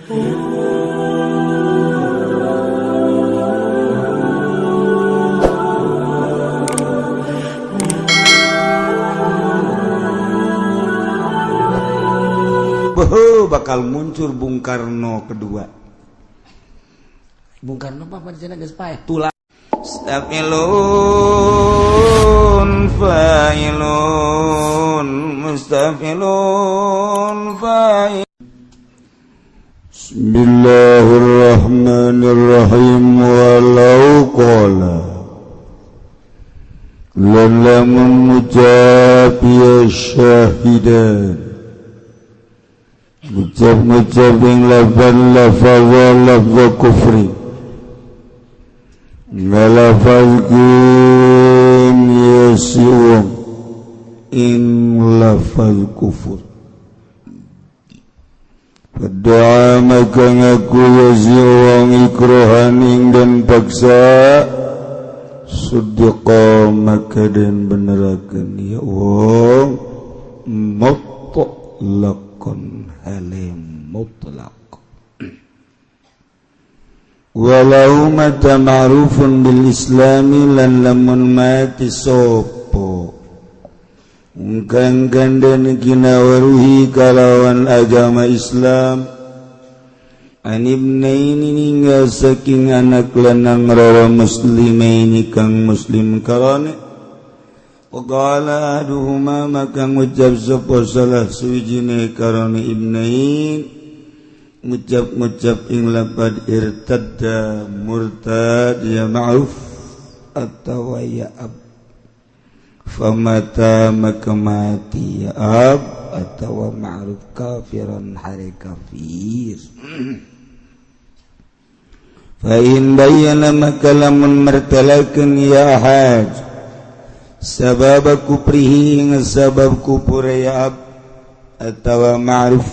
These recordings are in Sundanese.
Boh, bakal muncul Bung Karno kedua. Bung Karno apa di sana geus paeh tulang. Mustafilun fa'ilun mustafilun fa'il. Bismillahirrahmanirrahim. Walau qala lamun ngucap ya syahidan, ngucap-ngucap ing lafaz lafaz lafaz kufri, ngalafazkeun ye si wong ing lafaz kufur. Doa maka ngaku ya si wong ikrohan ing dan paksa, suddiqa maka den benerakeun ya wong mutlaqan halim mutlaq. Walau mata ma'rufun bil islami lan lamun mati sopo ungkang ganden kinawaruhi kalawan agama Islam, an ibnaini ninggal saking anak lanang rawa muslimaini kang muslim karane. Waqala aduhuma maka ngucap sapa salah suwijine karane ibnain, ngucap-ngucap ing lapad irtadda murtad ya ma'ruf atawa ya ab, famata maka mati ya ab atawa ma'ruf kafiran hari kafir. Fa in bayyana maka lamun mertelakeun ya haj sabab kuprihi ing sabab kupure ya ab atawa ma'ruf,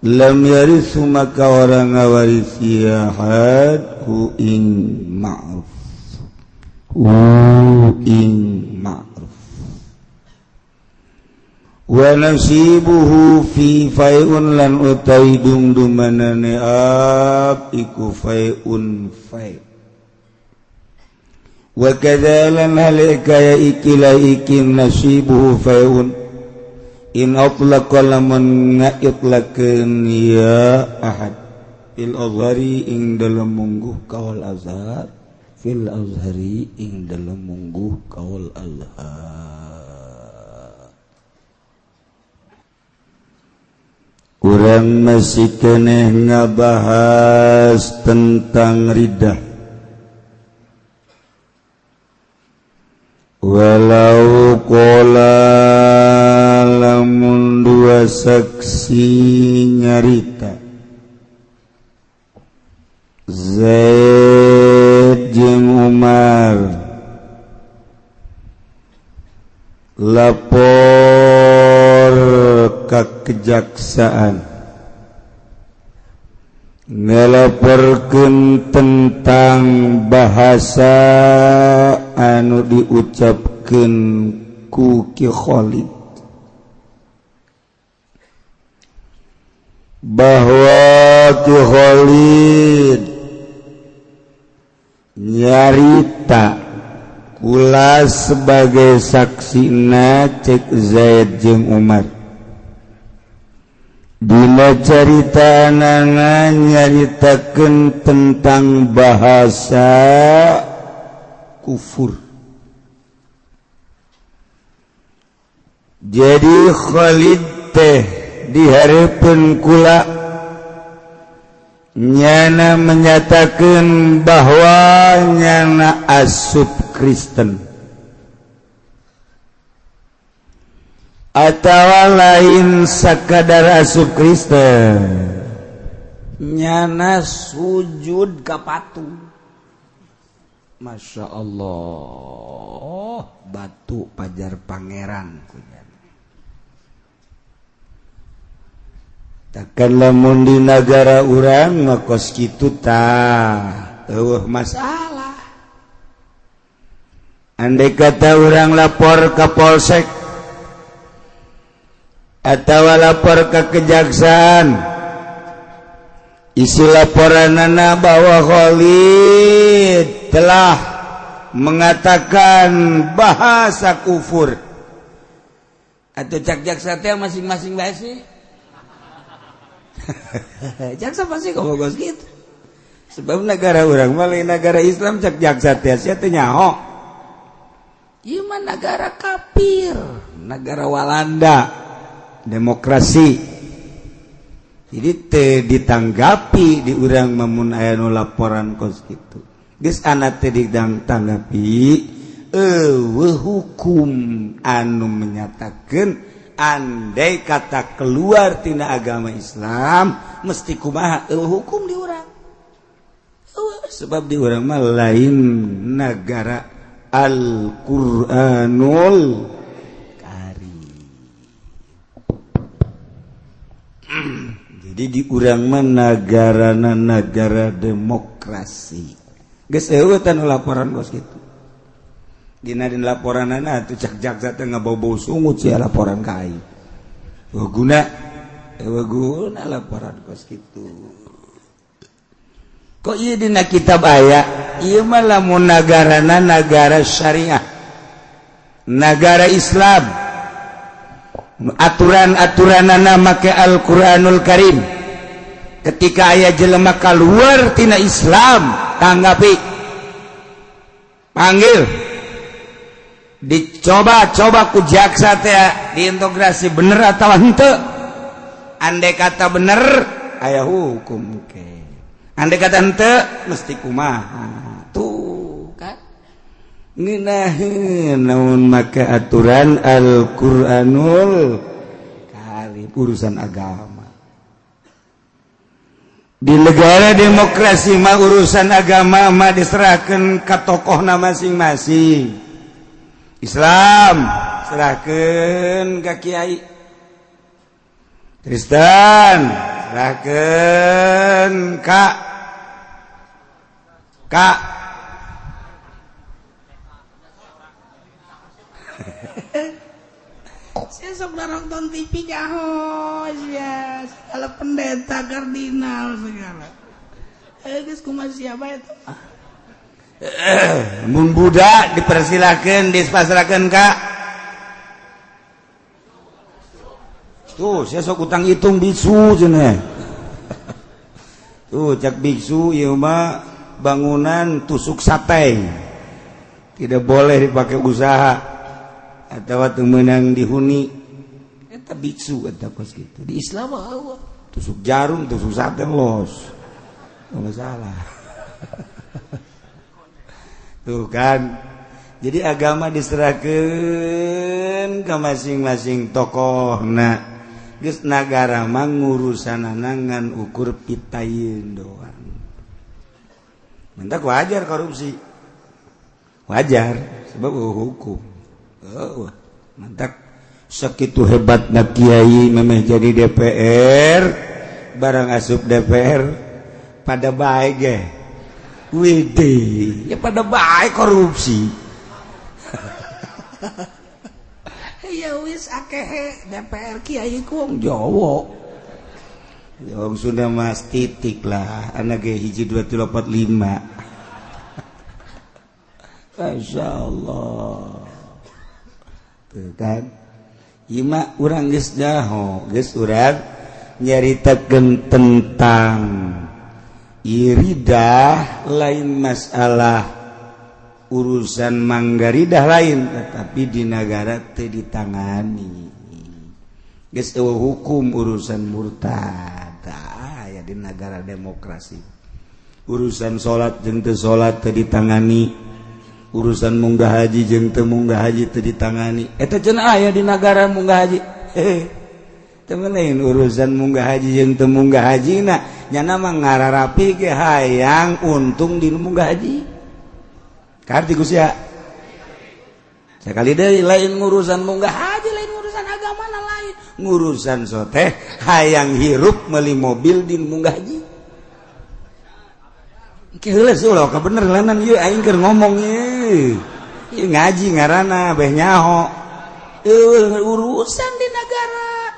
lam yarithu maka orang ngawarisi ya had hu ing ma'ruf, hu ing ma'ruf. Wa nasibuhu fi fai'un lan utai dumdumanane ab iku fai'un fai'. Wa kadzalan halika ya ikila ikin nasibuhu fai'un in atlaqa lamun ngaitlaqeun ya ahad fil azhari ing dalem mungguh kaul azhar, fil azhari ing dalem mungguh kaul azhar. Urang masih keneh ngabahas tentang riddah. Walau qala lamun dua saksi nyarita Zaid jeung Umar lapor ka kejaksaan ngelaporkeun tentang bahasa anu diucapkeun ku Ki Khalid bahwa Ki Khalid nyarita kula sebagai saksina cek Zaid jeung Umar. Dina carita anana nyaritakeun tentang bahasa kufur. Jadi Khalid teh dihareupeun kula nyana menyatakan bahwa nyana asup Kristen atau lain sakadar asup Kristen, nyana sujud ka patung. Masya Allah, batu pajar pangeran kunyana. Takkan lamun di nagara urang ngakos kitu tah eueuh masalah. Andai kata urang lapor ke polsek atau lapor ke kejaksaan, Isi laporanana bahwa Khalid telah mengatakan bahasa kufur. Atau cak jaksa teh masing-masing bae sih. Jaksa pasti ngomong gitu. Sebab negara urang mah lain negara Islam, cak jaksa teh sia teh nyaho. Ieu mah negara kafir, negara Walanda, demokrasi. Jadi teh ditanggapi di urang mamun aya nu laporan kos kitu. Geus anak teh ditanggapi eueuh hukum anu menyatakeun andai kata keluar tina agama Islam mesti kumaha, eueuh hukum di urang. Eueuh, sebab di urang mah lain negara Al-Qur'anul Karim. Jadi di urang mah nagarana negara demokrasi. Geus eueuh teh nu laporan kos kitu. Dina dina laporanana atuh cak jaksa teh ngabau-bau sungut sia laporan ka aing. Eueuh guna, eueuh guna laporan kos kitu. Kok ieu dina kitab aya? Ieu mah lamun nagarana nagara syariah, nagara Islam, aturan-aturanana make Al-Qur'anul Karim. Ketika aya jelema kaluar tina Islam, tanggapi, panggil, dicoba-coba ku jaksa teh diintegrasi bener atau henteu. Andai kata bener aya hukum ke. Andai kata henteu mesti kumaha. Tuh kan ngeunaheun naon make aturan Al-Qur'anul Karim urusan agama. Di negara demokrasi mah urusan agama mah diserahkan ke tokohna masing-masing. Islam serahkan ke kiai, Kristen serahkan ka Saya sok nonton TV nyaho ya, segala pendeta kardinal segala. Geus kumaha siapa itu? Mun budak dipersilakeun, dispasrakeun ka. Tuh, saya sok utang hitung biksu cenah. Tuh, cak biksu ieu mah bangunan tusuk sate. Tidak boleh dipakai usaha atau teu meunang dihuni. Eta biksu eta kos kitu. Di Islam mah eueuh. Tusuk jarum, tusuk sate los. Enggak masalah. Tuh kan. Jadi agama diserahkan ke masing-masing tokoh. Nah, geus nagara mah ngurusanana ngan ukur pitayeun doang. Mentak wajar korupsi. Wajar sebab hukum. Oh, mantak sakitu hebatna kiai memeh jadi DPR, barang asup DPR pada bae ge. Wede, ya pada bae korupsi. Ya wis akeh DPR kiai ku wong Jawa. Wong Sunda mas titik lah, anak ge 1 2 3 4 5. Masya Allah. Tuh kan. Ima urang geus nyaho, geus urang nyaritakeun tentang iridah lain masalah urusan manggaridah lain, tetapi di negara teu ditangani. Geus eueuh hukum urusan murtad aya di negara demokrasi. Urusan salat jeung teu salat teu ditangani, urusan munggah haji jeung teu munggah haji teu ditangani. Eta cenah aya di negara munggah haji. Teu lain urusan munggah haji jeung teu munggah haji na nyana mah ngararapi ge hayang untung di munggah haji. Karti ku sia. Sekali deui lain ngurusan munggah haji, lain urusan agama na lain. Ngurusan soteh hayang hirup meuli mobil di munggah haji. Keheula ulah ka bener lanan ieu aing keur ngomong ieu. Ieu ngaji ngaranna beh nyaho. Eueuh urusan di negara.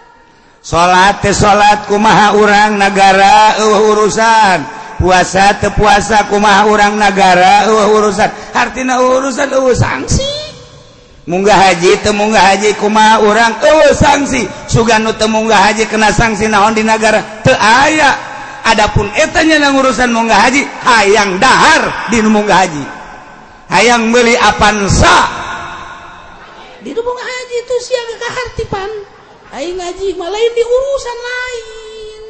Salat teh salat kumaha urang nagara eueuh urusan. Puasa teu puasa kumaha urang nagara eueuh urusan. Hartina urusan eueuh sanksi. Munggah haji teu munggah haji kumaha urang eueuh sanksi. Sugan nu teu munggah haji kena sanksi naon di nagara teu aya. Adapun eta nya urusan munggah haji hayang dahar di nu munggah haji. Hayang meuli Avanza di nu munggah haji itu sia kahartipan. Aing ngaji mah lain di urusan lain.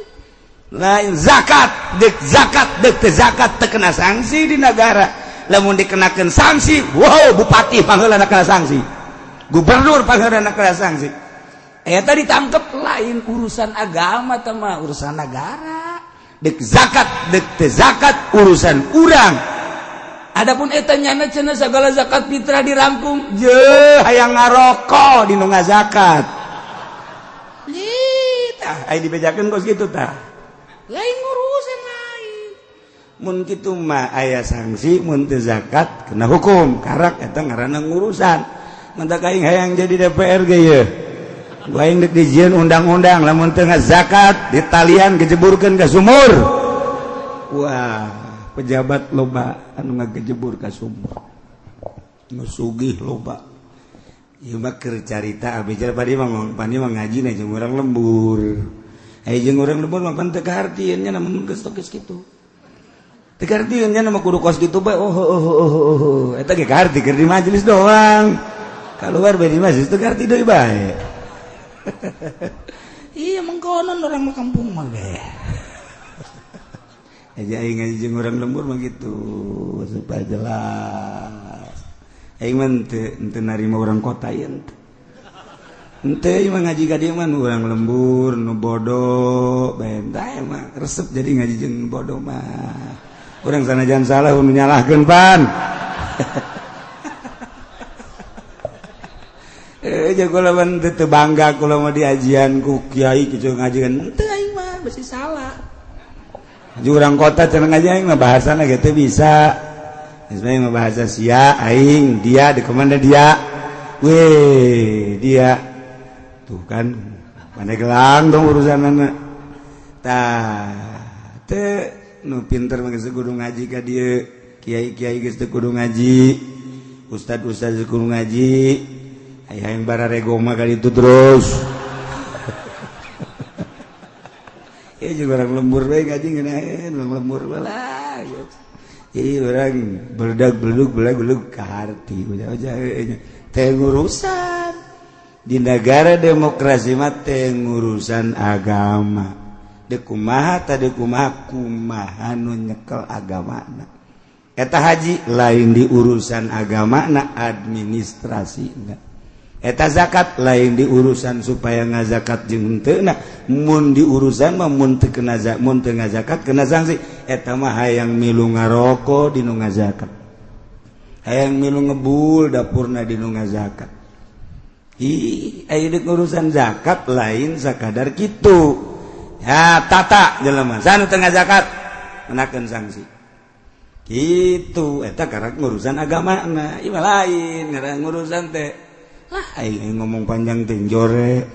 Lain zakat, dek zakat, dek teu zakat teu kena sanksi di negara. Lamun dikenakeun sanksi, wow, bupati pangheulana kena sanksi. Gubernur pangheulana kena sanksi. Eta ditangkep lain urusan agama teh mah urusan negara. Dek zakat, dek teu zakat urusan urang. Adapun eta nyana cenah segala zakat fitrah dirangkum, jeuh hayang ngaroko di nu ngazakat. Tah, aya dibejakeun kos kitu tah. Lain urusan lain. Mun kitu mah aya sanksi, mun teu zakat kena hukum. Karak eta ngaranna ngurusan. Mantak aing hayang jadi DPR ge yeuh. Aing dek dijieun undang-undang lamun teu ngazakat ditalian gejeburkeun ka sumur. Wah, pejabat loba anu ngagejebur ka sumur. Nu sugih loba. Ieu mah keur carita abdi padi mah pandi mah ngajina jeung urang lembur. Aya jeung urang lembur mah pan teu kahartieun nya namun geus geus kitu. Teu kahartieun nya mah kudu kos kitu bae. Oh oh oh oh. Eta ge kaharti keur di majelis doang. Kaluar bae di majelis teu kaharti deui bae. Iya mengkonon orang mah kampung mah ge. Aja aing ngaji jeung urang lembur mah gitu supaya jelas. Aing mah teu narima urang kota ieu henteu. Henteu ieu mah ngaji ka dieu mah nu urang lembur, nu bodoh, bae tah mah resep jadi ngaji jeung bodoh mah. Urang sanajan salah nu nyalahkeun pan. Jago lawan teu bangga kula mah diajian ku kiai kitu ngajian. Henteu aing mah besi salah. Jeung urang kota cenah ngaji aing mah bahasana ge teu bisa. Sebenarnya bahasa sia aing dia di kemana dia weh dia tuh kan Pandeglang dong urusan anak tah teu nu pinter mah geus kudu ngaji ka dieu kiai-kiai geus teu kudu ngaji ustad-ustad geus kudu ngaji aya hayang bararego mah ka ditu terus. Ieu jeung urang lembur we ngaji ngeunaheun urang lembur lah. Jadi orang beledag-beledug beleg-beleg kaharti uja-uja teh ngurusan di negara demokrasi mah teh ngurusan agama. Deuk kumaha tah deuk kumaha kumaha nu nyekel agamana. Eta haji lain di urusan agamana administrasina. Eta zakat lain di urusan supaya ngazakat jeung henteu na mun di urusan mah mun teu kena mun teu ngazakat kena sanksi. Eta mah hayang milu ngaroko di nu ngazakat, hayang milu ngebul dapurna di nu ngazakat. Ih, aya deuk urusan zakat lain sakadar kitu. Ya tata jelema sanu teu ngazakat kenakeun sanksi. Kitu eta karak ngurusan agamana, ieu mah lain ngaran ngurusan teh. Lah aing ngomong panjang teh jore.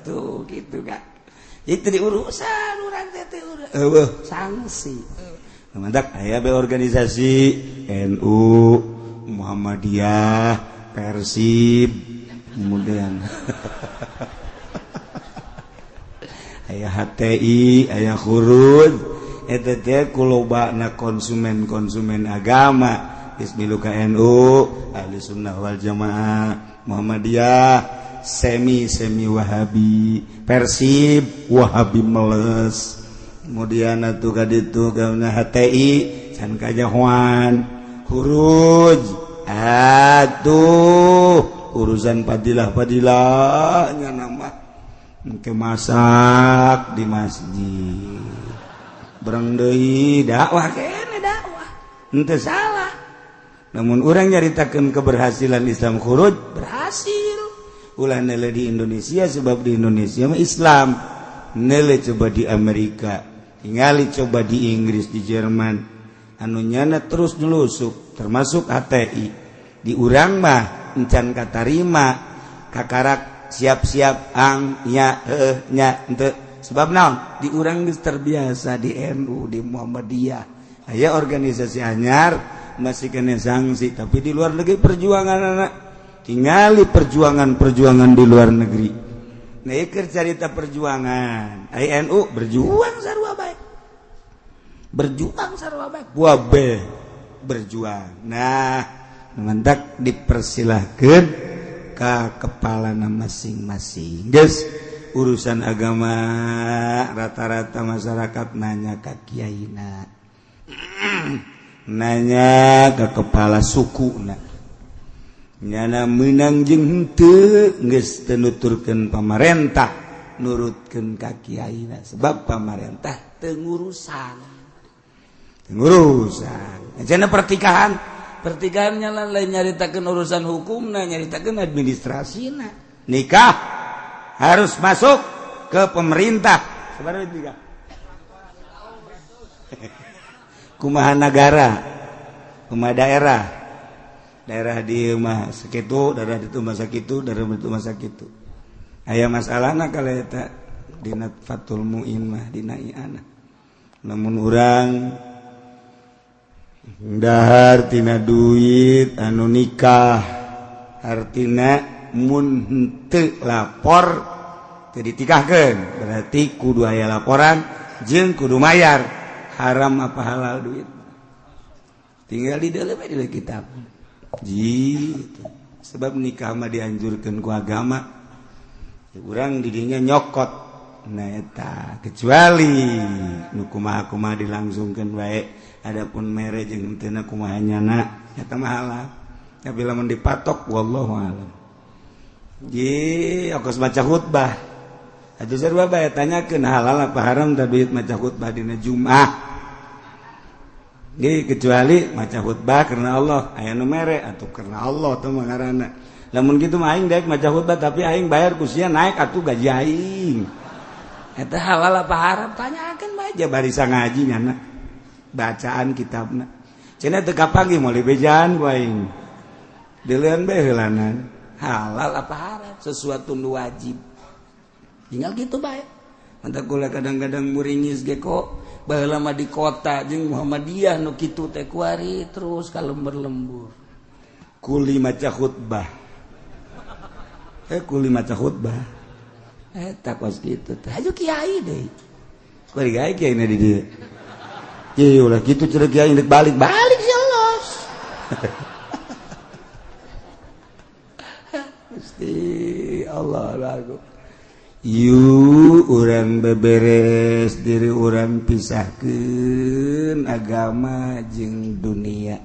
Tuh gitu kan. Itu diurusan urang teh teh eueuh sanksi. Mantak aya be organisasi NU, Muhammadiyah, Persib, kemudian aya HTI, aya Khurud, eta teh kulobana konsumen-konsumen agama. Bismilu KNU, Ahli Sunnah wal Jamaah, Muhammadiyah, semi Wahabi, Persib, Wahabi meles. Kemudian atuh ka ditu ka HTI, can kajahoan, Khuruj. Atuh urusan fadilah-fadilahnya nama engke masak di masjid. Berang deui dakwah kene dakwah. Henteu salah. Namun orang nyaritakan keberhasilan Islam khuruj berhasil. Ulah nele di Indonesia sebab di Indonesia mah Islam. Nele coba di Amerika, tingali coba di Inggris, di Jerman. Anu nyana terus nelusuk termasuk HTI. Di urang mah encan katarima kakarak siap-siap ang nya heuh nya henteu. Sebab naon? Di urang geus terbiasa di NU, di Muhammadiyah. Aya organisasi anyar masih kena sanksi, tapi di luar negeri perjuangan anak tingali perjuangan-perjuangan di luar negeri. Nah, ieu carita perjuangan. Aya NU berjuang sarua bae. Berjuang sarua bae. Wabe berjuang. Nah, mantak dipersilahkeun ka kepalana masing-masing. Geus urusan agama rata-rata masyarakat nanya ka kiaina, nanya ke kepala suku na, nyana meunang jeung henteu geus teu nuturkeun pamarentah, nurutkeun ka kiaina sebab pamarentah teu ngurusan. Teu ngurusan. Cenah pertikahan, pertikahannya lain nyaritakeun urusan hukumna, nyaritakeun administrasina. Nikah harus masuk ke pemerintah. Sebenarnya nikah. Kumaha nagara, kumaha daerah. Daerah di mah sakitu, daerah ditu mah sakitu, daerah ditu mah sakitu. Aya masalahna kalau eta dina Fathul Muin mah dina iana. Lamun urang dahar tina duit anu nikah artina mun henteu lapor teu ditikahkeun, berarti kudu aya laporan jeung kudu mayar. Haram apa halal duit? Tinggal di dalam di kitab. Gitu. Sebab nikah mah dianjurkeun ku agama. Urang didinya nyokot. Nah eta kecuali nu kumaha-kumaha dilangsungkeun bae. Adapun mere jeung henteu kumaha nyana eta mah halal. Tapi lamun dipatok wallahu alam. Ji, ongkos maca khutbah. Atuh sarua bae tanyakeun halal apa haram da duit maca khutbah dina Jumat. Ge kecuali maca khutbah karena Allah, aya nu mere atuh karena Allah teh mah ngaranna. Lamun kitu mah aing daek maca khutbah tapi aing bayar ku sia naik atuh gaji aing. Eta halal apa haram tanyakeun bae aja barisa ngaji nyana. Bacaan kitabna. Cenah teu kapanggih moal bejaan ku aing. Deuleun bae heulanan. Halal apa haram sesuatu nu wajib. Tinggal gitu bae. Mantap kula kadang-kadang muringis ge kok baheula mah di kota jeung Muhammadiyah nu kitu teh kuari terus ka lembur-lembur. Kuli maca khutbah. Kuli maca khutbah. Eta kos kitu teh. Hayu kiai deui. Kuari gae kiai na di dieu. Kieu ulah kitu cenah kiai deuk balik-balik sia los. Gusti Allah lagu. Yu urang beberes diri urang pisahkeun agama jeung dunia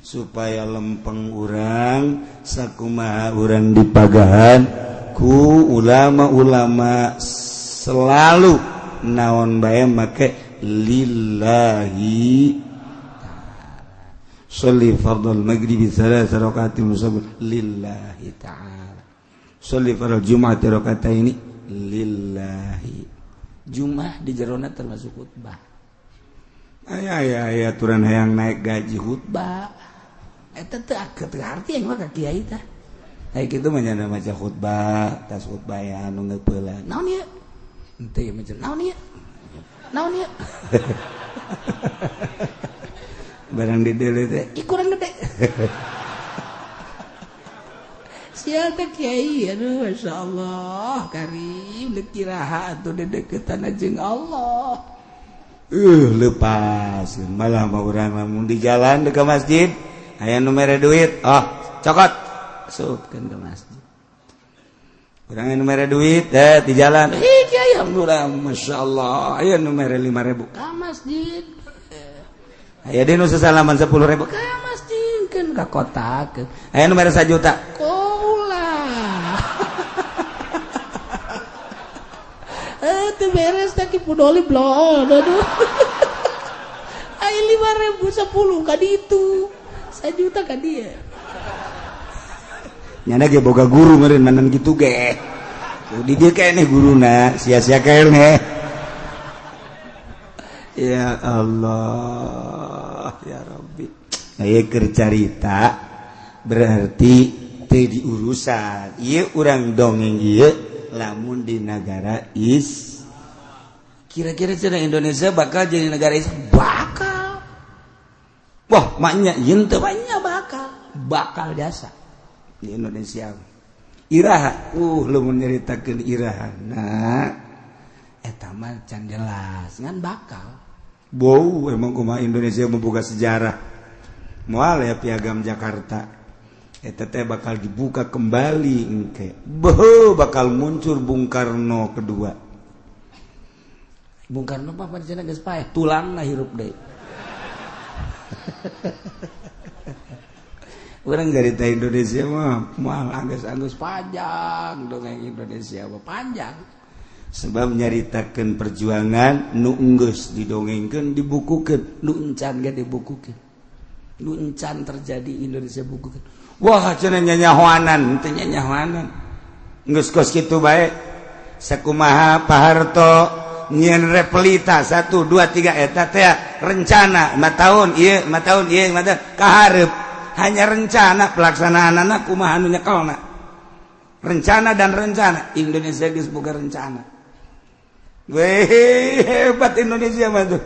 supaya lempeng urang sakumaha urang dipagahan ku ulama-ulama selalu naon bae make lillahi. Sholli fardhal maghribi tsalatsa rakaatin musabbil lillahi ta'ala. Sholli fardhal jum'ati raka'ataini lillahi. Jum'ah di jerona termasuk khutbah. Aya aya aya aturan hayang naik gaji khutbah. Eta teu teu arti yang mah ka kiai tah. Aya kitu mah nyana maca khutbah, tas khutbah ya anu ngeupeula. Naon ieu? Henteu ieu mah naon ieu? Naon ieu? Barang di deuleu teh ih kurang gede. Sial teh kiai, aduh masya Allah karim deuk iraha atuh dedeukeutan jeung Allah. Lepas malah mah urang lamun di jalan deuk ka masjid aya nu mere duit, oh cokot asupkeun ka masjid. Urang nu mere duit di jalan, ih kiai alhamdulillah masya Allah aya nu mere 5.000 ka masjid. Aya deui nu sasalaman 10.000 ka masjid keun ka kota. Aya nu mere 1 juta. Ulah. Teu beres teh ki pudoli blon aduh. Aya 5.000 10 ka ditu. 1 juta ka dieu. Nyana ge boga guru meureun manan kitu ge. Di dieu keneh guruna sia-sia keneh. Ya Allah ya Rabbi. Nah, ieu keur carita berarti teu diurusan. Ieu urang dongeng ieu lamun di negara is. Kira-kira cenah Indonesia bakal jadi negara Islam? Bakal. Wah, maknya yen teu banyak bakal. Bakal jasa di Indonesia. Iraha, lamun nyaritakeun iraha. Nah, eta mah can jelas ngan bakal. Bau emang kumaha Indonesia membuka sejarah. Moal ya Piagam Jakarta. Eta teh bakal dibuka kembali engke. Beuh, bakal muncul Bung Karno kedua. Bung Karno mah pancen geus paeh, tulangna hirup deui. Orang cerita Indonesia mah moal anggeus-anggeus panjang dongeng Indonesia mah panjang. Sebab nyaritakeun perjuangan nu enggeus didongengkeun dibukukeun, nu encan ge dibukukeun. Nu encan terjadi Indonesia bukukeun. Wah cenah nyanyahoanan, teu nyanyahoanan. Geus kos kitu bae. Sakumaha Pak Harto nyieun repelita 1 2 3 eta teh rencana 5 tahun ieu 5 tahun ieu 5 tahun kahareup. Hanya rencana pelaksanaan anak kumaha anu nyekelna. Rencana dan rencana Indonesia geus boga rencana. Weh hebat Indonesia mah tuh.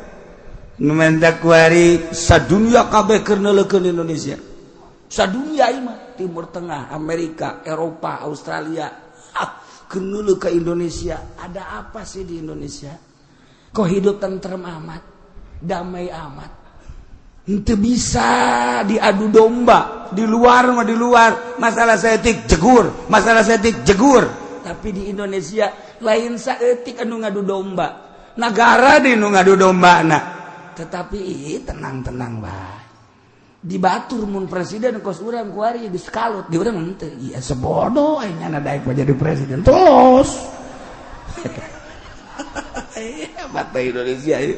Nu menta kuari sadunya kabeh keur neuleukeun Indonesia. Sadunya ieu mah Timur Tengah, Amerika, Eropa, Australia. Keur neuleuh ka Indonesia. Ada apa sih di Indonesia? Kok hidup tentrem amat, damai amat. Itu bisa diadu domba di luar mah di luar masalah seetik jegur, masalah seetik jegur, tapi di Indonesia lain saeutik anu ngadu domba, nagara di nu ngadu domba na. Tetapi tenang-tenang bae. Di batur mun presiden kos urang kuari geus kalut di urang henteu. Iya sebodoh aing nya daek jadi presiden terus. Hebat Indonesia ieu.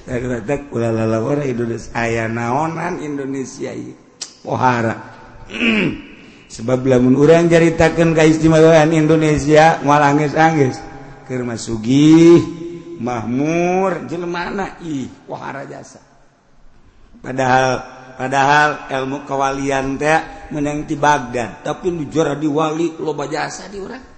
Dari ulah lalawara Indonesia aya naonan Indonesia ieu pohara. Sebab lamun urang caritakeun kaistimewaan Indonesia moal anggeus-anggeus keur mah sugih mahmur jelemana ih pohara jasa. Padahal ilmu kewalian teh meunang ti Baghdad tapi nu juara di wali loba jasa di urang.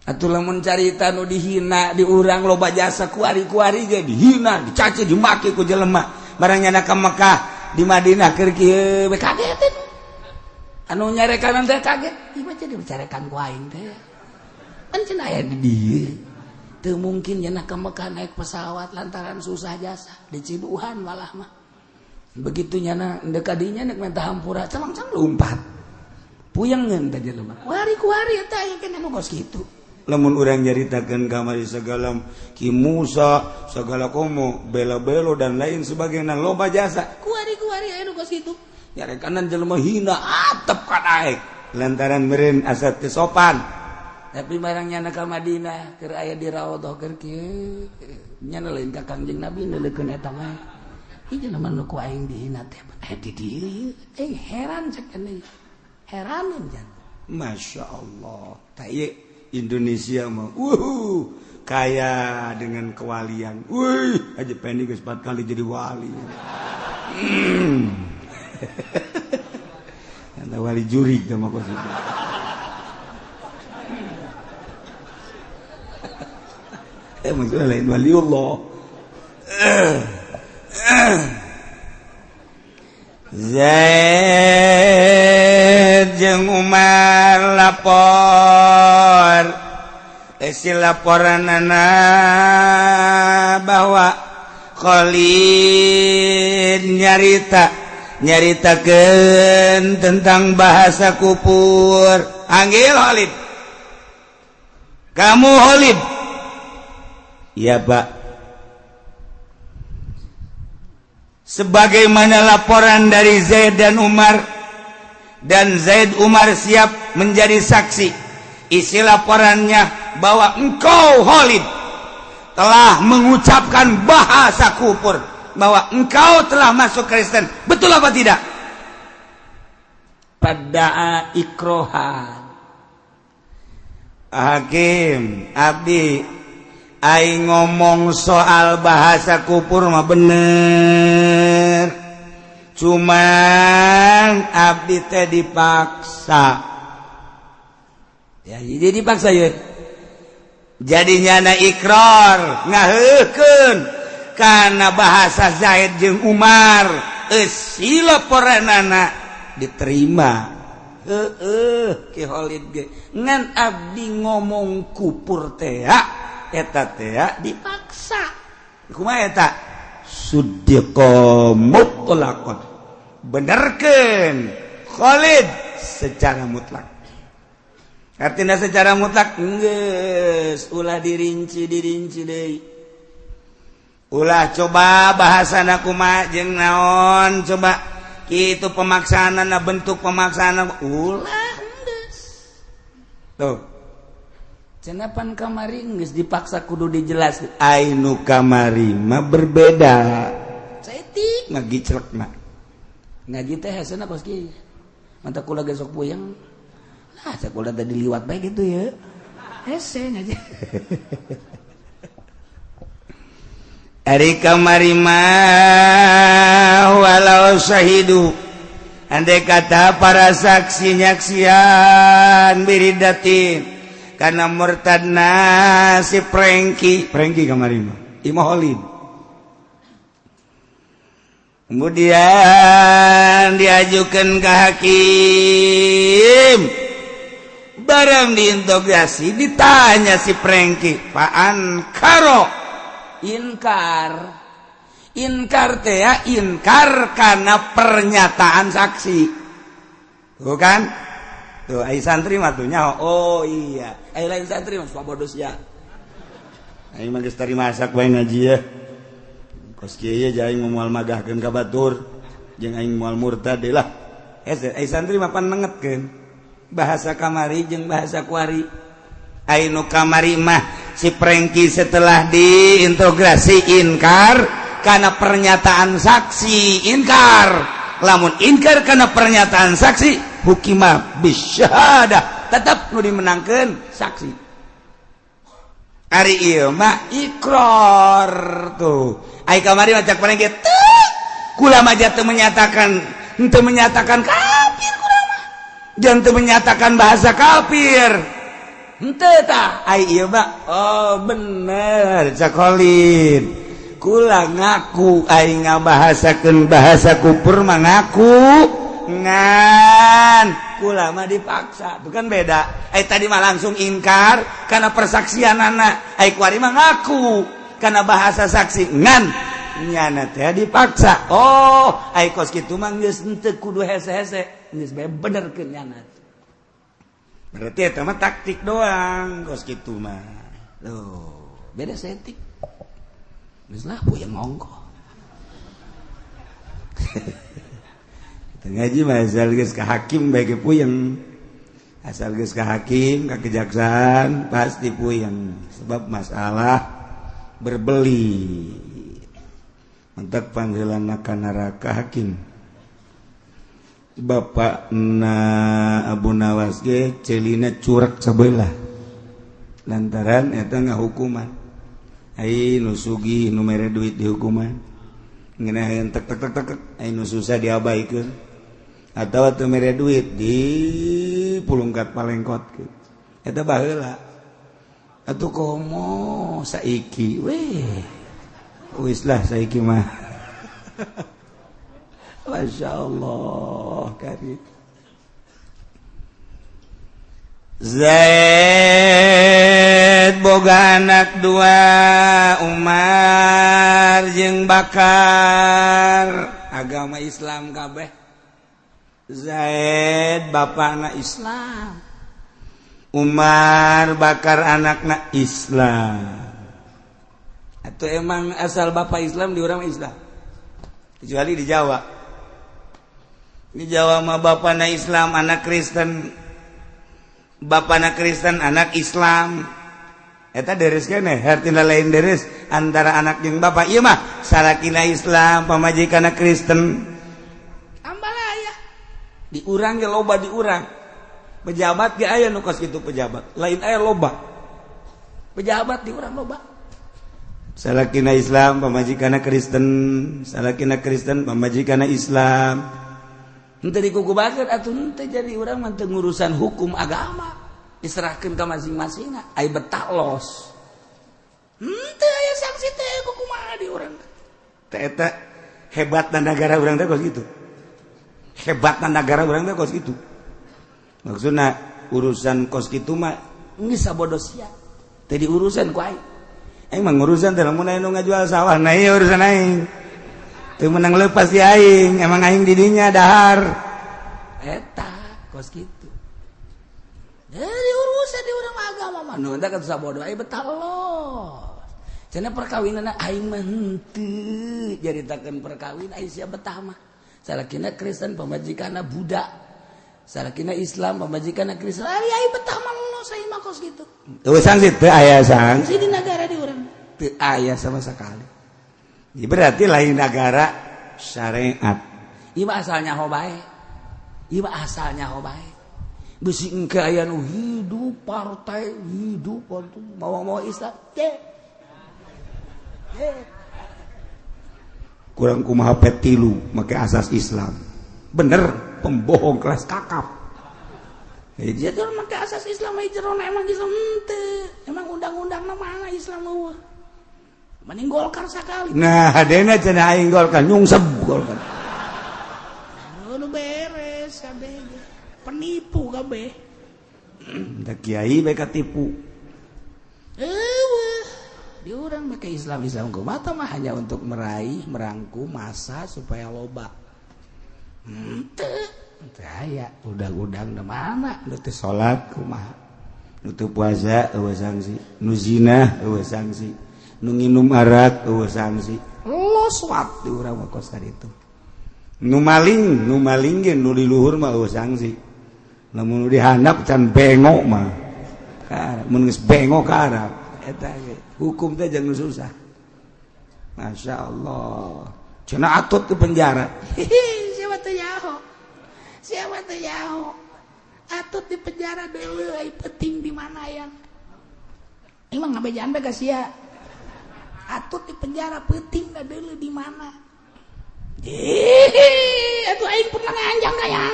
Atuh lamun carita nu dihina di urang loba jasa kuari-kuari ge dihina, dicaci, dimaki ku jelema. Barang nyana ka Mekah di Madinah keur kieu we kaget teh. Anu nyarekan teh kaget, ieu mah jadi bicarekan ku aing teh. Pan cenah aya di dieu. Teu mungkin nyana ka Mekah naik pesawat lantaran susah jasa, diciduhan malah mah. Begitu nyana ndek ka dinya nek minta hampura, cangcang lompat. Puyengeun teh jelema. Kuari-kuari eta aya keneh nu kos kitu. Lamun urang nyaritakeun kamari segala Ki Musa, segala komo, bela-belo dan lain sebagainya loba jasa. Kuari-kuari aya nu kos kitu. Nyarekanan jelema hina atep ka daek lantaran meureun asa teu sopan. Tapi barang nyana ka Madinah keur aya di raudhah keur kieu nyana lain ka Kangjeng Nabi neuleukeun eta mah. Ieu jelema nu ku aing dihina teh aya di dieu. Heran cek cenah. Heraneun jan. Masya Allah. Tah ieu Indonesia mah kaya dengan kewalian. Wih, Haji Pendi geus 4 kali jadi wali. Ada wali juri sama kos itu. Maksudnya lain waliullah. Zaid jeung Umar lapor. Isi laporanana bahwa Khalid nyaritakeun tentang bahasa kupur. Panggil Khalid. Kamu Khalid? Iya, Pak. Sebagaimana laporan dari Zaid dan Umar, dan Zaid Umar siap menjadi saksi. Isi laporannya bahwa engkau Khalid telah mengucapkan bahasa kufur, bahwa engkau telah masuk Kristen. Betul apa tidak? Pada ikrohan hakim abdi aing ngomong soal bahasa kufur mah bener. Cuman abdi teh dipaksa. Ya, jadi dipaksa ya. Jadi nyana ikrar ngaheukeun kana bahasa Zaid jeung Umar eusi laporanana diterima. Heeh, Ki Khalid ge ngan abdi ngomong kupur teh eta teh dipaksa. Kumaha eta? Suddiqa mutlaqan. Benerkeun Khalid secara mutlak. Artinya secara mutlak geus ulah dirinci-dirinci deui. Ulah coba bahasana kumaha jeung naon coba kitu pemaksaanna bentuk pemaksaanna ulah geus. Tuh. Cenah pan kamari geus dipaksa kudu dijelaskeun. Ai nu kamari mah berbeda. Saeutik ngagiclekna. Ngaji teh hesena kos kieu. Mantap kula ge sok puyeng. Nah, sekolah tadi liwat baik gitu ya. Hese ngaji. Ari kamari mah walau syahidu. Andai kata para saksi nyaksian biridatin karena murtadna si Prengki, Prengki kamari mah. Imam Khalid. Kemudian diajukan ke hakim. Barang diinterogasi ditanya si Prengki, Pak Karo inkar. Inkar teh ya, inkar karena pernyataan saksi. Bukan? Tuh ai santri mah tuh nyaho. Oh iya, ai lain santri mah bodos ya. Aing mah geus tarima masak bae ngaji ya. Kos kieu ye aing moal magahkeun ka batur jeung aing moal murtad lah. Ai santri mah pan nengetkeun. Bahasa kamari jeung bahasa kuari. Ai nu kamari mah si Prengki setelah diintegrasi inkar karena pernyataan saksi inkar. Lamun inkar karena pernyataan saksi hukima bisyahadah tetap nu dimenangkeun saksi. Ari ieu mah ikrar tuh. Ai kamari mah cak Prengki teu kula mah teu menyatakan henteu menyatakan kafir kula mah. Jangan teu menyatakan bahasa kafir. Henteu tah ai ieu mah oh bener cak Khalid. Kula ngaku aing ngabahasakeun bahasa kufur mah ngaku ngan kula mah dipaksa. Itu kan beda. Ai tadi mah langsung ingkar karena persaksian anak. Ai kuari mah ngaku karena bahasa saksi ngan nyana teh dipaksa. Oh, ai kos kitu mah geus henteu kudu hese-hese, geus bae benerkeun nyana. Berarti eta mah taktik doang kos kitu mah. Loh, beda setik. Geus lah puyeng ongkoh. Ngaji mah asal geus ka hakim bae ge puyeng. Asal geus ka hakim, ka kejaksaan pasti puyeng sebab masalah berbeli. Mentak panggilan ka neraka hakim. Bapak na Abu Nawas ge celina curak sabelah. Lantaran eta ngahukuman. Ai nu sugih nu mere duit dihukuman. Ngeunah tek tek tek tek ai nu susah diabaikeun. Atawa teu mere duit di pulungkat palengkot kitu. Eta baheula. Atuh komo saiki weh. Wis lah saiki mah. Masya Allah karim. Zaid boga anak dua, Umar jeung Bakar, agama Islam kabeh. Zaid bapakna Islam, Umar Bakar anakna Islam. Atau emang asal bapak Islam di urang Islam, kecuali di Jawa. Di Jawa mah bapakna Islam anak Kristen, bapakna Kristen anak Islam. Eta deres keneh, hartina lain deres antara anak jeung bapak. Ieu mah salakina Islam pamajikanna Kristen. Ambalaya. Di urang ge loba di urang. Pejabat ge aya nu kos kitu pejabat, lain aya loba. Pejabat di urang loba. Salakina Islam pamajikanna Kristen, salakina Kristen pamajikanna Islam. Henteu dikukubakeun atuh henteu jadi urang mah teu ngurusan hukum agama. Diserahkeun ka masing-masingna, ai betah los. Henteu aya sanksi teh kumaha di urang. Teh eta hebatna negara urang teh kos kitu. Hebatna negara urang teh kos kitu. Maksudna urusan kos kitu mah geus sabodo sia. Teh diurusan ku aing. Emang urusan teh lamun aya nu ngajual sawah, nah ieu urusan aing. Teu meunang leupas di aing, emang aing di dinya dahar. Eta kos kitu. Jadi urusan di urang agama mah nu teh sabodo aing betah los. Cenah perkawinan aing mah henteu jaritakeun perkawin aing sia betah mah. Salakina Kristen pamajikanna Buddha. Salakina Islam pamajikanna Kristen. Ari aing betah mah los aing mah kos kitu. Teu sanksi teu aya sanksi di negara di urang. Teu aya sama sekali. Ya, berarti lain negara syariat. Ieu mah asal nyaho bae. Ieu mah asal nyaho bae. Bisi engke aya nu hidup partai, hidup partai mawa-mawa Islam. Teh. Kurang kumaha petilu make asas Islam. Bener pembohong kelas kakap. Dia tuh make asas Islam we jerona emang Islam henteu. Emang undang-undangna mana Islam eueuh. Mending Golkar sakali. Nah, hadena cenah aing Golkar nyungsep Golkar. Nu beres kabeh. Penipu kabeh. Da kiai bae katipu. Eueuh. Di urang make Islam Islam kumaha mah hanya untuk meraih, merangkum masa supaya loba. Henteu, teu aya undang-undang na mana nu teu salat kumaha. Nu teu puasa eueuh sanksi, nu zina eueuh sanksi, nu nginum arak eueuh sanksi. Los wat di urang mah kos ka ditu. Nu maling ge nu di luhur mah eueuh sanksi. Lamun nu di handap can bengok mah. Ka mun geus bengok ka arab eta ge hukum teh jangan susah. Masya Allah. Cenah atut ke penjara. Hihi, siapa tuh nyaho? Siapa tuh nyaho? Atut di penjara deuleu ai penting di mana yang? Emang ngabejaan bae ka sia. Atut di penjara penting da deuleu di mana? Hihi, atuh aing pernah nganjang kaya.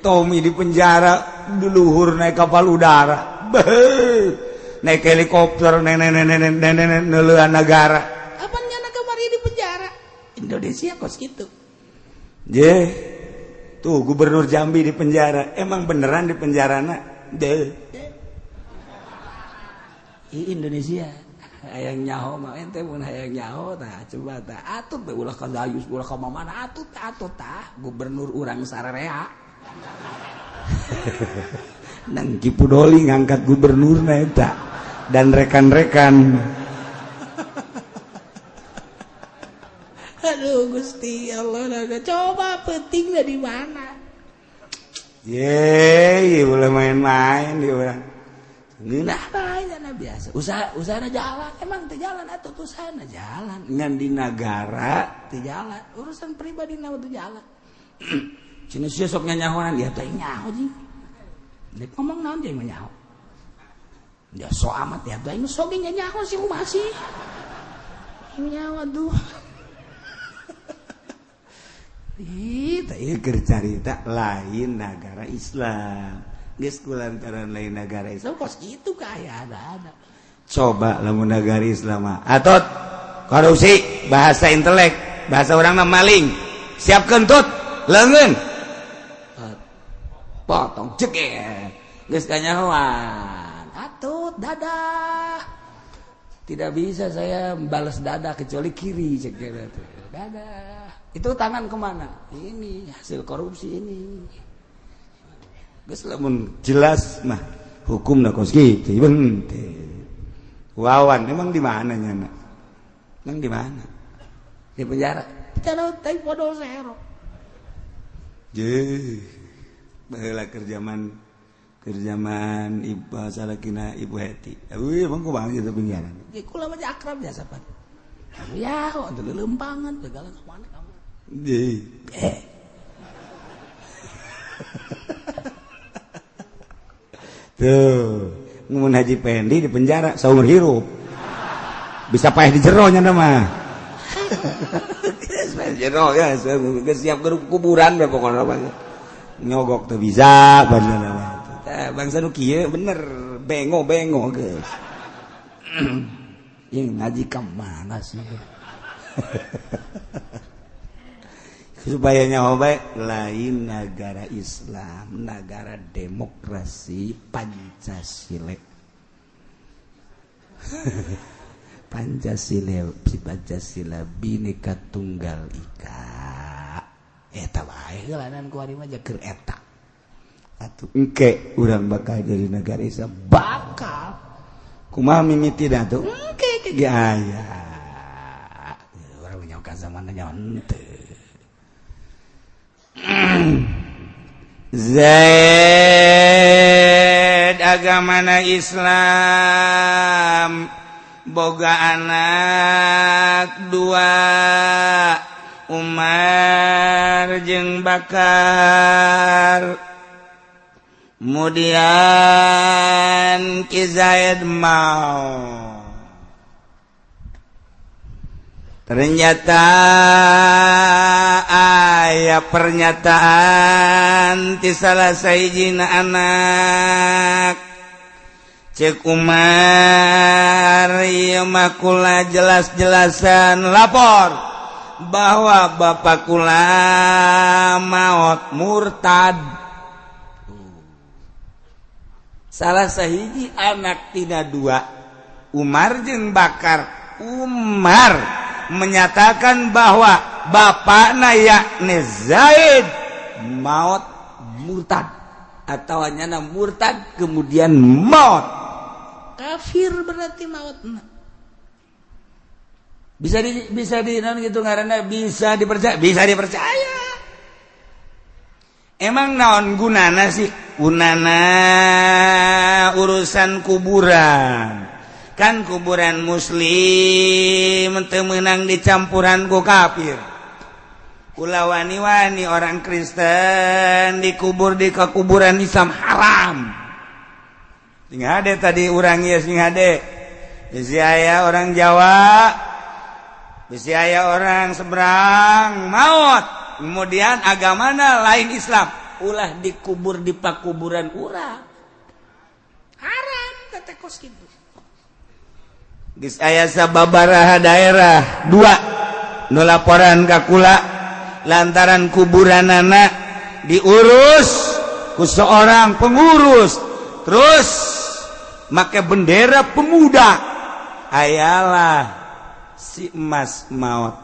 Tommy di penjara duluhur naik kapal udara, beuh, naik helikopter, nenek neuleuan negara. Apa nyana kamari di penjara? Indonesia kos gitu. Je, tuh gubernur Jambi di penjara, emang beneran di penjarana? Deh. Indonesia hayang nyaho mah ente mun hayang nyaho tah coba tah atut we ulah ka Dayus ulah ka mana atut atut tah gubernur urang sararea. Nang Ki Pudoli ngangkat gubernurna eta dan rekan-rekan. Aduh Gusti Allah naga coba pentingnya di mana? Ye, boleh main-main di orang. Ngeunah bae cenah biasa. Usaha jalan, emang teu jalan atuh usahana jalan. Ngan di nagara teu jalan, urusan pribadi na teu jalan. Cenah sia sok nyanyahonan, ya teh nyaho jeung. Dek ngomong naon jeung nyaho. Ya so amat ya teh sok ge nyaho sih kumaha sih. Nyaho aduh. Ih, teh ieu keur carita lain nagara Islam. Geus kulantaran lain nagara Islam kos kitu kaya ada-ada. Coba lamun nagara Islam mah atot korupsi bahasa intelek, bahasa urang mah maling. Siap kentut, leungeun. Potong jeger. Geus kanyahoan. Atut dadah. Tidak bisa saya balas dadah kecuali kiri cek dadah. Itu tangan kemana? Ini hasil korupsi ini. Geus lamun jelas mah hukumna kos kitu henteu. Wawan emang di mana nyana? Emang di mana? Di penjara. Cara teh podo sero. Jeuh. Baheula keur zaman ibu salakina Ibu Heti. Euy emang kumaha kitu penjara? Ge kula mah akrab biasa pan. Ya, atuh leuleumpangan segala ka mana ka mana. Jeuh. Tuh, mun Haji Pendi di penjara saumur hirup. Bisa paeh di jero nya mah. Jero ya, geus siap kuburan we pokona mah. Nyogok teu bisa bangsa. Bangsa nu kieu bener bengo-bengo geus. Yang ngaji ka mana sih? Supaya nyaho bae lain negara Islam, negara demokrasi Pancasila. Pancasila, Pancasila Bhinneka Tunggal Ika. Eta bae heulanan ku ari mah keur eta. Atuh engke urang bakal jadi negara Islam bakal. Kumaha mimitina tuh? Engke ge aya. Urang nyaho ka zamanna nyaho henteu. Zaid agamana Islam boga anak dua Umar jeung Bakar. Kemudian Ki Zaid mau. Ternyata aya pernyataan ti salah sahijina anak. Cek Umar ieu mah kula jelas-jelasan lapor bahwa bapak kula maot murtad. Salah sahiji anak tina dua Umar jeung Bakar. Umar menyatakan bahwa bapakna yakni Zaid maut murtad atau nyana murtad kemudian maut kafir berarti mautna. Bisa di non gitu ngaranna bisa dipercaya, bisa dipercaya. Emang naon gunana sih? Gunana urusan kuburan. Kan kuburan muslim teu meunang dicampuran ku kafir. Kula wani-wani orang Kristen dikubur di kekuburan Islam haram. Sing hade tadi urang ieu sing hade. Bisi aya orang Jawa, bisi aya orang seberang maot. Kemudian agamana lain Islam, ulah dikubur di pakuburan urang. Haram teh kos kitu. Geus aya sababaraha daerah dua nu laporan ka kula lantaran kuburanana diurus ku seorang pengurus terus make bendera pemuda ayalah si emas maot.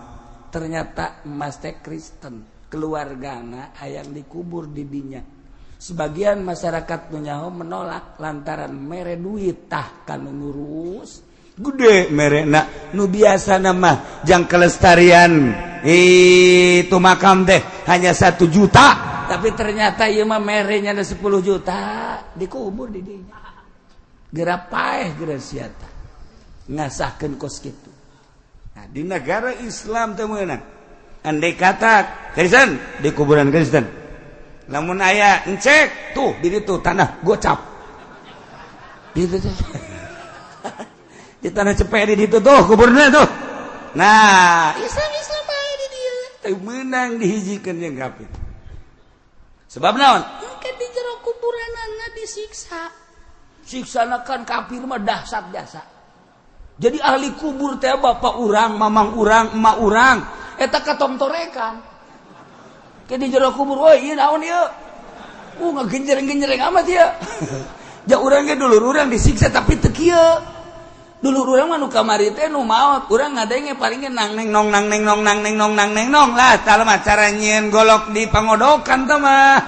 Ternyata emas teh Kristen, keluargana hayang dikubur di dinya. Sebagian masyarakat nu nyaho menolak lantaran mere duit tah kanu ngurus gede merekna nu biasa nama jang kelestarian itu makam teh hanya 1 juta tapi ternyata ieu mah merenya ada 10 juta dikubur di dinya. Geura paeh geura siata ngasahkeun kos kitu. Nah, di negara Islam teh meunang andai kata Kristen di kuburan Kristen lamun aya encek tuh di ditu tanah gocap di ditu teh. Di tanah cepet di ditu tuh kuburna tuh. Nah, Islam Islam bae di dieu. Teu meunang dihijikeun jeung kafir. Sebab naon? Engke di jero kuburanana disiksa. Siksana kan kafir mah dahsyat jasa. Jadi ahli kubur teh bapak urang, mamang urang, emak urang, eta katongtorekan. Ke di jero kubur, woi ieu naon ieu? Ngagenjereng-genjereng amat ieu. Ja urang ge dulur urang disiksa tapi teu kieu. Dulur urang mah nu kamari teh nu maot, urang ngadenge paling ge nang neng nong nang neng nong nang neng nong nang neng nong lah tah mah cara nyieun golok di pangodokan teh mah.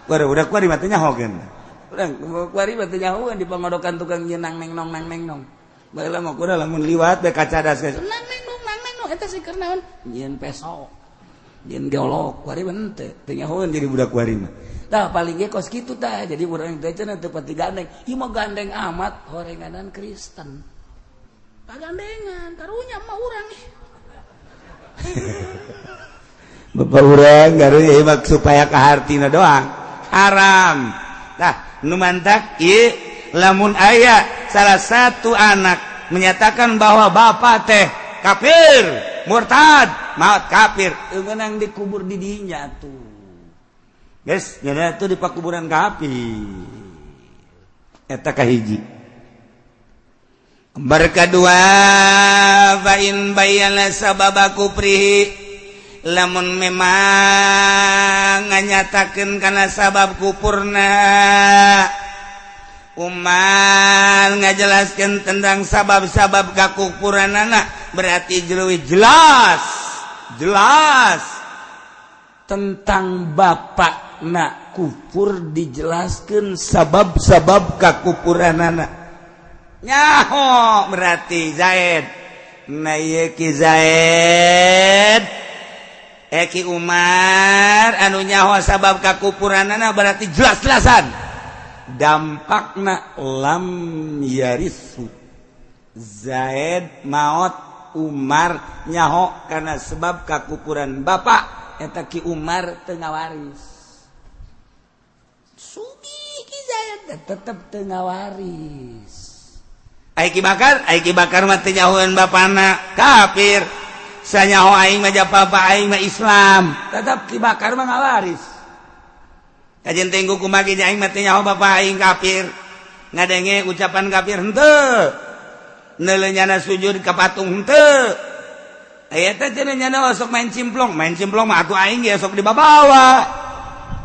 Baru udah kuari mah teh nyahokeun. Urang kuari mah teh nyahokeun di pangodokan tukang nyieun nang neng nong nang neng nong. Baheula mah kudu lamun liwat bae kacadas geus. Nang neng nong nang neng nong eta sih keur naon? Nyieun peso. Nyieun golok kuari mah henteu, teu nyahokeun jadi budak kuari mah. Tah paling ge kos kitu tah, jadi urang teh cenah teu pati gandeng. Ieu mah gandeng amat horenganan Kristen. Pagandengan karunya mah urang nih. Bapak urang karunya mah supaya kahartina doang. Haram. Tah, nu mantak ieu lamun aya salah satu anak menyatakan bahwa bapak teh kafir, murtad, maut kafir, meunang dikubur di dinya tuh. Guys, nyana tuh di pakuburan kafir. Eta kahiji. Berkedua, fa in bayyana sababa kufrihi, lamun memang nganyatakeun kana sabab kufurna, Umar ngajelaskan tentang sabab-sabab kakufuranana, berarti leuwih jelas jelas tentang bapak nak kufur, dijelaskan sabab-sabab kakufuranana, nyaho berarti Zaid. Nah, ieu Ki Zaid, eh, Ki Umar anu nyaho sabab kakufuranana, berarti jelas-jelasan dampakna lam yarisu. Zaid maut, Umar nyaho karena sebab kakufuran bapak eta, Ki Umar teu ngawaris. Sugih Ki Zaid tetep teu ngawaris. Ai Ki Bakar, ai Ki Bakar mah teu nyahoeun bapana kafir, sanyaho aing mah bapa aing mah Islam, tetep Ki Bakar mah ngawaris. Kajian tenggu kumagi aing mah teu nyaho bapa aing kafir, ngadenge ucapan kafir henteu, neuleunyana sujud ka patung henteu. Aya teh cenah nyana sok main cimplong, main cimplong mah atuh aing ge sok dibabawa.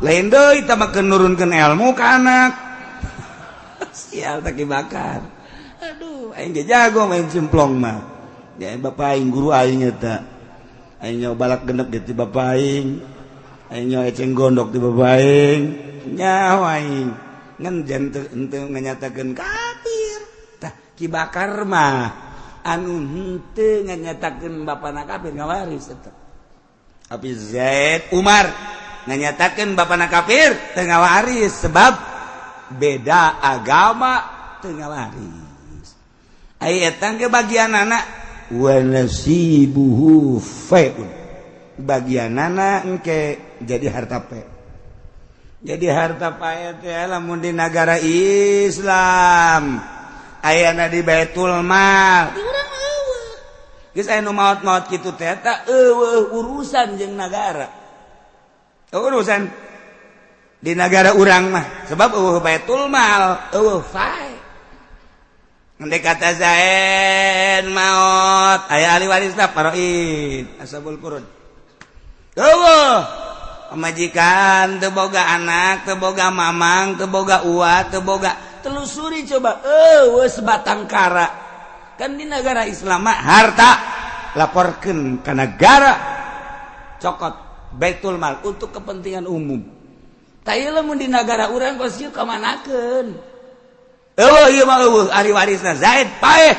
Lain deui tah mah nurunkeun ilmu ka anak. Sial tak Bakar. Aduh, aing ge jago main cimplong mah. Ya bapak aing guru aing eta. Aing nyaho balak genep ge ti bapak aing. Aing nyaho eceng gondok ti bapak aing. Nyaho aing. Ngan jangan henteu nganyatakeun kafir. Tah, Ki Bakar mah anu henteu nganyatakeun bapana kafir ngawaris tetep. Tapi Zaid, Umar nganyatakeun bapana kafir teu ngawaris, sebab beda agama, teu ngawaris. Ai eta ge bagian anak, wa nasibuhu fai'un. Bagian anak engke jadi harta pe. Jadi harta pae teh lamun di negara Islam ayana di Baitul Mal. Di urang euweuh. Geus aya nu maot-maot kitu teh eta euweuh urusan jeung nagara. Urusan di negara urang mah sebab euweuh Baitul Mal, euweuh fae. Andai kata Zaid maot, aya ahli warisna faraid, ashabul furud. Euweuh pamajikan, teu boga anak, teu boga mamang, teu boga uwa, teu boga, telusuri coba euweuh sebatang kara. Kan di negara Islam mah harta laporkeun ka negara, cokot Baitul Mal untuk kepentingan umum. Tah, ieu lamun di negara urang kos ieu kamanakeun? Euweuh, ieu mah euweuh ahli warisna. Zaid paeh,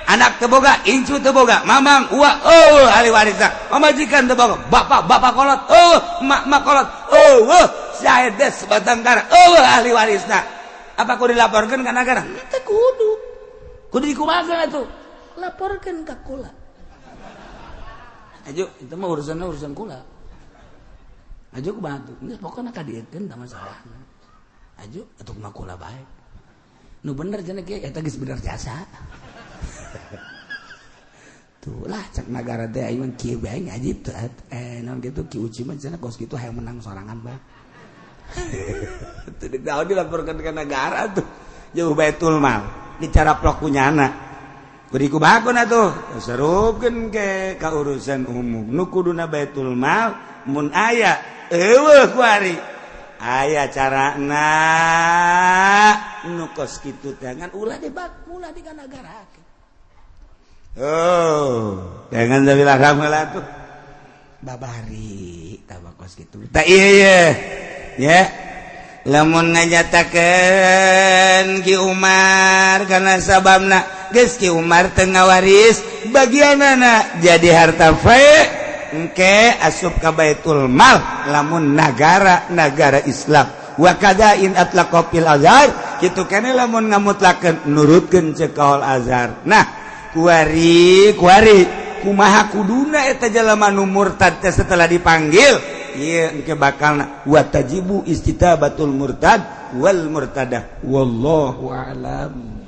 anak teu boga, incu teu boga, mamang, uwa euweuh ahli warisna, pamajikan teu boga, bapak bapak kolot euweuh, emak emak kolot euweuh, Zaid teh sebatang kara euweuh ahli warisna. Apa kudu dilaporkeun ka negara? Teu kudu. Kudu dikumahakeun atuh? Laporkeun ka kula. Ayo, itu mah urusannya urusan kula. Ayo ku bantu. Geus pokona ka diekeun tah masalahna. Ayo atuh kumaha kula bae. Nu bener cenah kieu eta geus bener jasa. Tuh lah cek nagara teh aing mah kieu bae ngajib teh. Eh, naon kitu Ki Uci mah cenah kos kitu hayang menang sorangan bae. Teu daun dilaporkan ke negara tuh. Jauh Baitul Mal dicara kunyana. Kudu dikumahakeun atuh? Serupkeun ke ka urusan umum. Nu kuduna Baitul Mal mun aya euweuh kuari. Aya carana nu kos kitu teh, ngan ulah dibak ulah di nagara. Oh, jangan tapi lah heula tuh. Babari tah kos kitu. Tah ieu ye. Ya. Lamun nganyatakeun Ki Umar karena sababna geus Ki Umar teu ngawaris, bagianana jadi harta fae, engke asup ka Baitul Mal lamun nagara nagara Islam. Wa kadza in atlaqa fil azhar, kitu keneh lamun ngamutlakeun nurutkeun ceuk kaul azhar. Nah, kuari kuari kumaha kuduna eta jalma nu murtad teh setelah dipanggil? Ieu engke bakalna wa tajibu istitabatul murtad wal murtadah. Wallahu a'lam.